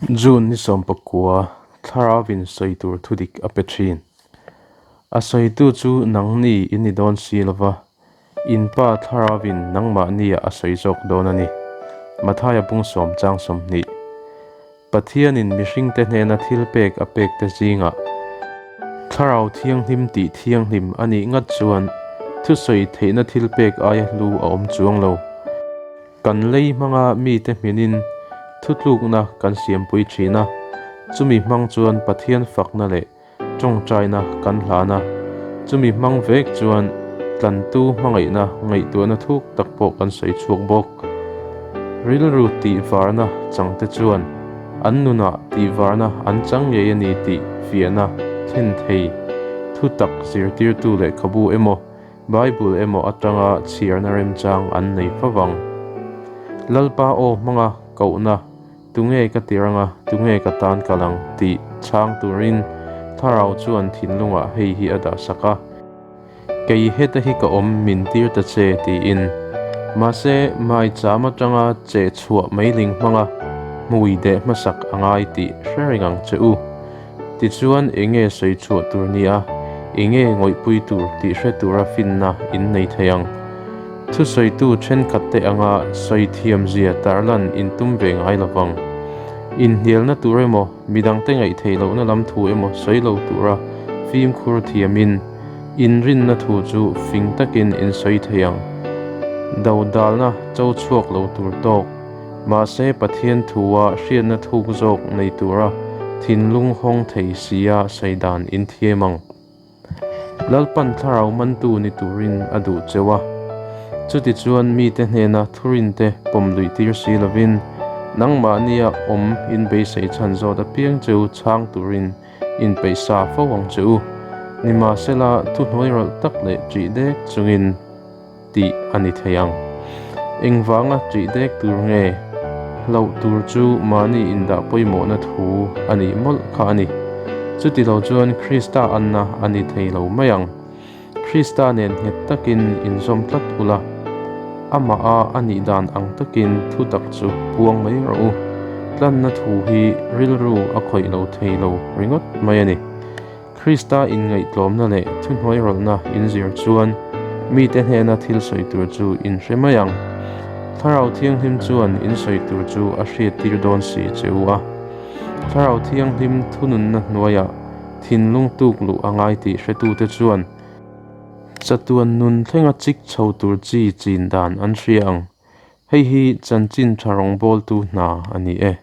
June ni 19, Thlarauvin sawi tur thudik a pe thin. A sawitu chu nangni in ni dawn si lova, in Pa Thlarauvin nangmahniah a sawi zawk dawn a ni. Mathaia bung sawm chang 20. Pathianin mihringte hnena thil pek a pekte zingah Thlarau Thianghlim tih thianghlim a nih ngat chuan thusawi theihna thil pek aia hlu a awm chuang lo. Kan lei hmanga mite hminin thutlukna kan siampui thin a, chumi hmang chuan Pathian fakna leh tawngtaina kan hlan a, chumi hmang vek chuan tlantu hmangaihna ngaihtuahna thuk tak pawh kan sawi chhuak bawk. Rilru tihvarna changte chuan an nunah tihvarna an chang ngei a ni tih fiahna thlen thei thutak zirtirtu lehkhabu emaw Bible emaw atanga chhiarna remchang an nei fo vang. Lalpa aw hmanga kohna, Tunge ka tir anga, tunge ka tan kal ang? tih chhang turin Thlarau chuan thinlungah hei hi a dah sak a, Kei heta hi ka awm min tir ta che tiin. Mahse, maicham atanga che chhuah meiling hmanga hmui deh hmasak a ngai tih hre reng ang che u. Tichuan enge sawi chhuah tur nia, enge ngawihpui tur tih hre tura finna in nei thei ang. Thusawitu thenkhatte anga sawi thiamzia tarlan in tum ve ngai lo vang. Inhnialna tur emaw, midangte ngaih theih lohna lam thu emaw sawi lo tura fimkhur thiamin, inrinna thu chu fing takin in sawi thei ang. Dodalna cho chhuak lo tur tawk. Mahse, Pathian thua hriatna thuk zawk nei tura thinlung hawng thei sia sawi dan in thiam ang. Lalpan thlarau mantu ni turin a duh cheu a. Chutichuan mite hnena thurinte pawm luih tir si lovin, nangmahnia awm in beisei chhan zawt apiang cheu chhang turin inpeih sa fo ang che u. Nimahsela, thuhnuai rawlh tak leh ṭih dek chungin, tih a ni thei ang. Engvanga ṭih dek tur nge? Hlauh tur chu mahni indah pawimawhna thu a nih mawlh kha a ni. Chuti lo chuan Krista anna a ni thei lo mai ang. Krista nen nghet takin inzawm tlat ula, amaha a nih dan ang takin thu tak chu puang mai rawh u. Tlanna thu hi rilru a khawih lo thei lo ringawt mai a ni. Krista inngaihtlawmna leh thuhnuairawlhna inzir chuan mite hnena thil sawi tur chu in hre mai ang. Thlarau Thianghlim chuan in sawi tur chu a hriattir dawn si che u a. Thlarau Thianghlim thununna hnuaiah thinlung tuk luh a ngai tih hretute chuan chatuan nun thlenga chik chho tur chi chin dan an hria ang. Hei hi chanchin tha rawngbawltu hna a ni e.